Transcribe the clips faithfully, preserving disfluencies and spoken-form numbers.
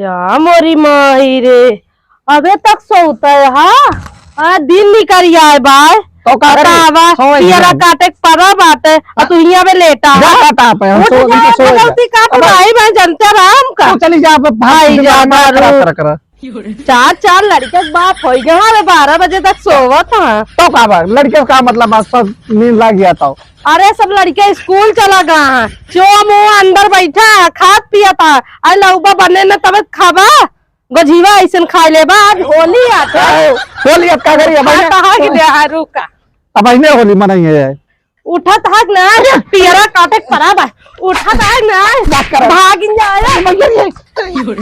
या मोरी माई रे, अबे तक सोता है, हाँ? हाँ, दिन निकल आए बाय। तो का करी? बतावा, सोए पियरा जाए। काटे के परा बाटे, आ हाँ। तू हियाँ पे लेटा जा है। काटा पे, हम उठ सो, जा, हम तो सोए भगवती जाए। काटू अब भाई, मैं जनता राम का। तू चली जा, अब भाग आई जा, दिमाग मत खराब दारू। करा, करा। चार, चार लड़के के बाप होई गए, हाँ, बारह बजे तक सोवत है। तो का बा, लड़के का मतलब बा, सब नींद लाग गया तो। अरे, सब लड़के स्कूल चला गया है, चो मुँह अंदर बैठा है, खात पियत है। अरे, लउबा बने न तब खाबा, गोझिवा ऐसन खाए लेबा, आज होली आत है। ए, होली अब का करी, अब हाँ, अइने, कहाँ की दे, हाँ, रुका। अब अइने होली मनाई है। उठत हक ना, पियरा काटे के परा बा। उठत हक ना, बात करो। भाग जाए।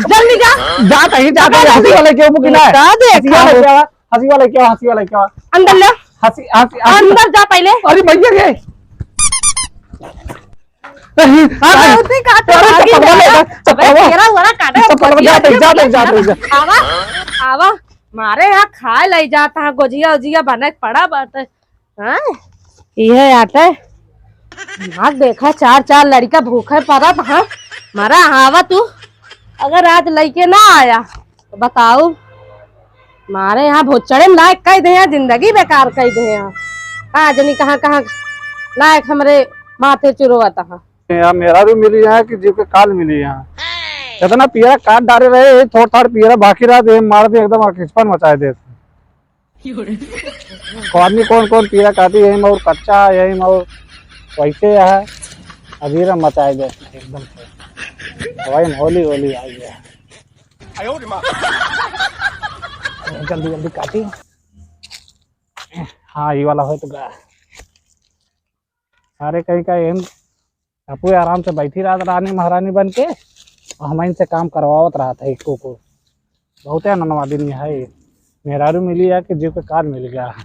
जल्दी जा। जात ही, जात ही, हंसी वाले क्यों मुकी ना? का देखा हंसी वाले हो? क्या? हंसी वाले क्या? हंसी वाले क्या? अंदर ले। हंसी, हंसी, हंसी। अंदर जा पहले। अरे भैया रे। अरे, अरे, उसी काटे अरे, भागी चप्पल जा। ले, चप्पल अबे, ले। तेरा वाला काटे, चप्पल ले, जाते, जाते, जाते, जाते। आवा, आवा, मारे यहाँ खाए लई जाता है, गोझिया उझिया बने के पड़ा बाटे। हाँ, इहे आटे। दिमाग देखा, चार, चार लड़का भूखे परत, हाँ, मरा आवा तू। अगर आज लइके ना आया, तो बताऊ, मारे यहाँ भोचड़े में लायक कह दे हैं, जिंदगी बेकार कह दे हैं। का जनी कहाँ, कहाँ लायक हमरे माथे चुरवत है। यहाँ मेहरारू मिली है कि जीव के काल मिली है। इतना पियरा काट डारे रहे, यही थोड़ थाड़ पियरा बाकी रहा, तो ये मार भी एकदम अकिचपन मचाए देत। को आदमी कौन कौन पियरा काटी, यही में और कच्चा, यही में और वैसे है, अबीर मचाए देत एकदम से। भाई होली होली आ गया। जल्दी जल्दी काटी। हाँ, ये वाला हो तो गा। सारे कहीं का एम अपू आराम से बैठी रहत रानी महारानी बन के, और हम इनसे काम करवावत रहत है एको को। बहुते अननवा दिन में है, मेहरारू मिली है कि जीव के काल मिल गया है।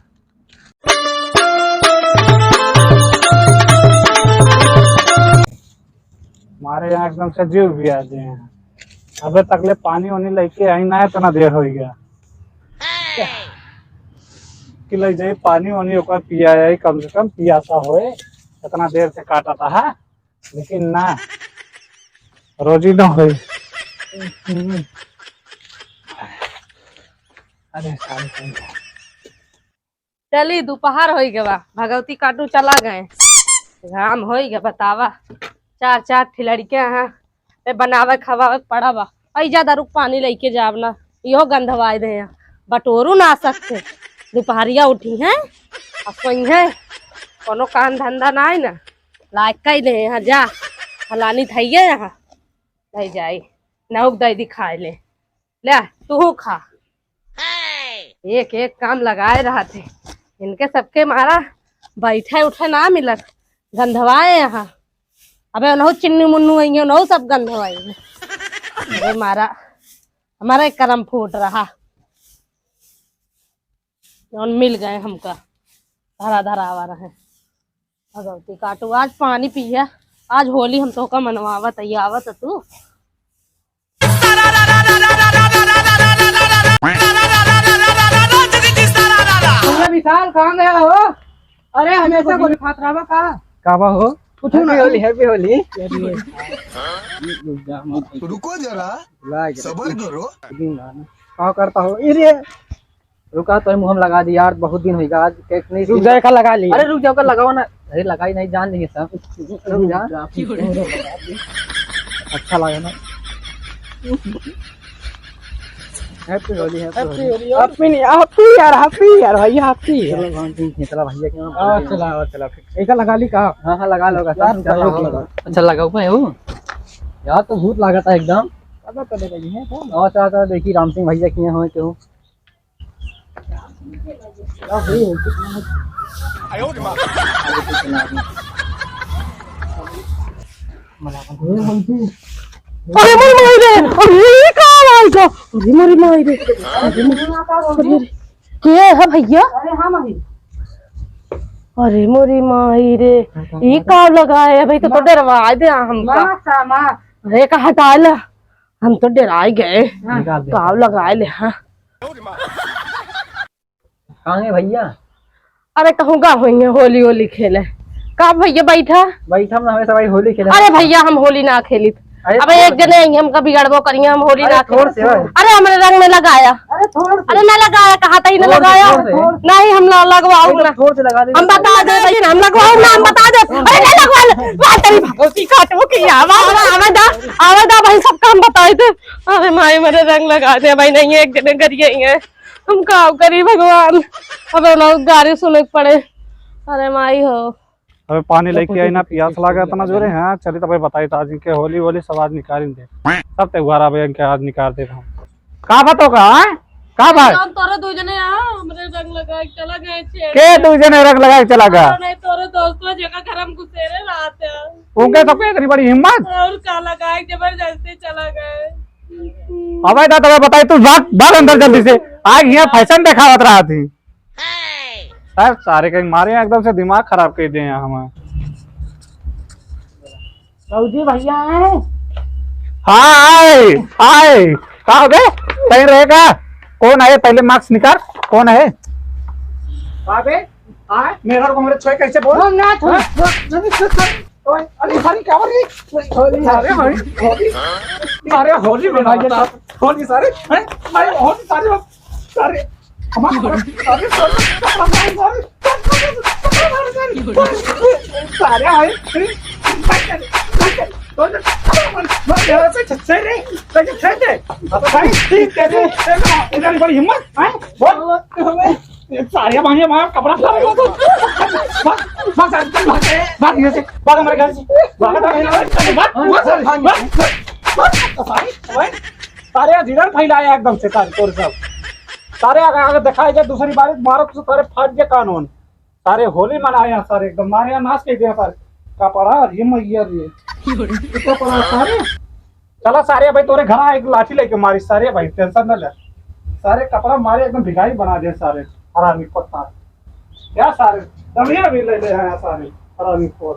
हमारे यहाँ एकदम से जीव भी आ गए हैं। अबे तकले पानी वानी लेके आई ना, इतना देर हो गया कि ले जाई पानी वानी ओकर पिया आई, कम से कम पियासा होए। इतना देर से काटा था, हाँ? लेकिन ना, रोजी न होई। अरे सारे सारे। चली, दोपहर होई गवा, भगवती काटू चला गए, घाम होई गवा, बतावा, चार चार ठे लड़के हैं, ए, बनावे खवावे के पड़ा बा, ऐजा दारू के पानी लेके जाब ना, इहो गंधवाए दे हैं, बटोरू ना सकते, दोपहरिया उठी हैं, आ सोई हैं, कोनो काम धंधा ना है ना, लायक कह दे हैं, जा, फलानी थैये यहाँ, ले जाई, नौक दे दिखाए ले, ले, तू खा। एक एक काम लगाए रहत है। इनके सबके मारा बैठे उठे ना मिलत। गंधवाए यहाँ। अबे उनहु चिन्नू मुन्नू आई, उनहु सब गंधवाई। अरे मारा, हमारा एक करम फूट रहा। जौन मिल गए हमका। धरा धरा आवा रहे। भगवती काटू, आज पानी पिया, आज होली हम तोहका मनवावत हई, आवत तू। भैया विशाल, कहाँ गया हो? अरे, हमेशा गोली खात रहबा का? का बा हो? कुछ ना। Happy होली, happy होली। रुको जरा, सबर करो। का करता हो? ए रे, रुका, तो मुँह में लगा दी यार, बहुत दिन होइगा, आज केक नहीं रुक सीन-, जाए का लगा ली। अरे रुक जाओ, का लगाओ ना। अरे लगाई नहीं, जान लेंगे सब। रुक जा। अच्छा लगा ना। Happy होली, happy होली। Happy नहीं, happy यार, happy यार, भैया happy। चलो भैया के यहाँ। हाँ, चला, हाँ, चला, फिर। एक लगा ली का? हाँ, हाँ, लगा लो, यार, लगा लो, लगा लो। अच्छा, लगाओ भाई, वो। यार, तो भूत लागत है एकदम। अब तो ले रही है, तो। और चाचा, देखी राम सिंह भैया के यहाँ हो, क्यों? अरे मोरी माई रे, अरे ये का आवाज है? अरे मोरी माई रे, अरे मोरी माई रे। के है भैया? अरे हाँ माई। अरे मोरी माई रे, ई का लगाए है भाई, तो, तो डरवा दे हमका। माँ सा माँ। अरे का हटा ला। हम तो डराए गए। हाँ। निकाल दे। काव लगाए ले, हाँ। कहाँ है भैया? अरे कहूँ का होइहैं होली होली खेले। का भैया बैठा? बैठा हम हमेशा भाई होली खेले। अरे भैया हम होली ना खेली। अरे अबे एक जने आई, हमका बिगड़बो करिया, हम होली अरे ना खेले। थोड़ से, ओए। अरे हमरे रंग में लगाया। अरे थोड़ से। अरे ना लगाया, कहा था ही ना थोड़ से, लगाया। थोड़ से। नहीं, हम ना लगवाऊ अरे ना। थोड़ से लगा दे। हम बता दे भाई, हम लगवाऊ ना, हम बता दे। अरे ना लगवा ले। वाह, तेरी भगवती काटो की आवाज ना आवे दा, आवे दा भाई, सबका हम बताई दे। अरे माई, मेरे रंग लगा दे भाई, नहीं एक जने गरिया ही है। हम का करी भगवान, अब लोग गारी सुने के पड़े। अरे माई हो। अबे पानी लेके आई ना, पियास लागा इतना जोरे। हाँ, चली तबे बताई तो आज इनके होली वोली सब आज निकाल दे। सब त्योहार अब इनके आज निकाल दे हम। का बात होगा, हाँ? का बात? हम तोरे दो जने आ, हमरे रंग लगा के चला गए छे। के दो जने रंग लगा के चला गया? अरे नहीं, तोरे दोस्तों जेका घर हम घुसेरे रहते हैं। उनके सबके इतनी बड़ी हिम्मत? और का लगा के जबरदस्ती चला गए। अबे दा तबे बताई तू, भाग, भाग अंदर जल्दी से। आज यहाँ फैशन दिखावत रहा थी। सर, सारे कहीं मारे हैं, एकदम से दिमाग खराब कर दिए हैं हमारे। भौजी भैया हैं? हाय, हाय, का हो गए? कहीं रहेगा? कौन है? पहले मास्क निकाल, कौन है? का बे? आए, मेरा को हमरे छोए कैसे बोल? हम ना छोए। हाँ? ओए, अरे सारी क्या बोल रही? होली। अरे भाई, होली। अरे होली मनाइए सारे। होली सारे, हैं? अरे होली सारे, सारे। हमारे, अरे सारे, सारे, सारे। सारे आए, हैं? यहाँ से छत से रे, छत से रे। अब भाई, ठीक है, इधर बड़ी हिम्मत, हैं? बोल। ये सारे भाई हमारा कपड़ा फाड़ रहे हो तो। भाग, भाग, भाग, भाग, भाग यहाँ से, भाग हमारे घर से, भाग, भाग, भाग, भाग, भाग, भाग, भाग, भाग, भाग, भाग, सारे, भाई, सारे जिधर फैलाया एकदम से सारे तोर सब। सारे अगर, अगर दिखाई दे दूसरी बार मारो तो सारे फाट के कानून। सारे होली मनाए हैं सारे एकदम, मारे यहाँ नाश कर दिया सारे। कपड़ा, अरे मैया रे। कपड़ा सारे। चला सारे भाई, तोरे घर एक लाठी लेके मारी सारे भाई, टेंशन न ले। सारे कपड़ा मारे एकदम भिखारी बना दे सारे, हरामी कुत्ता। क्या सारे, दमिया भी ले ले हैं सारे, हरामी खोर।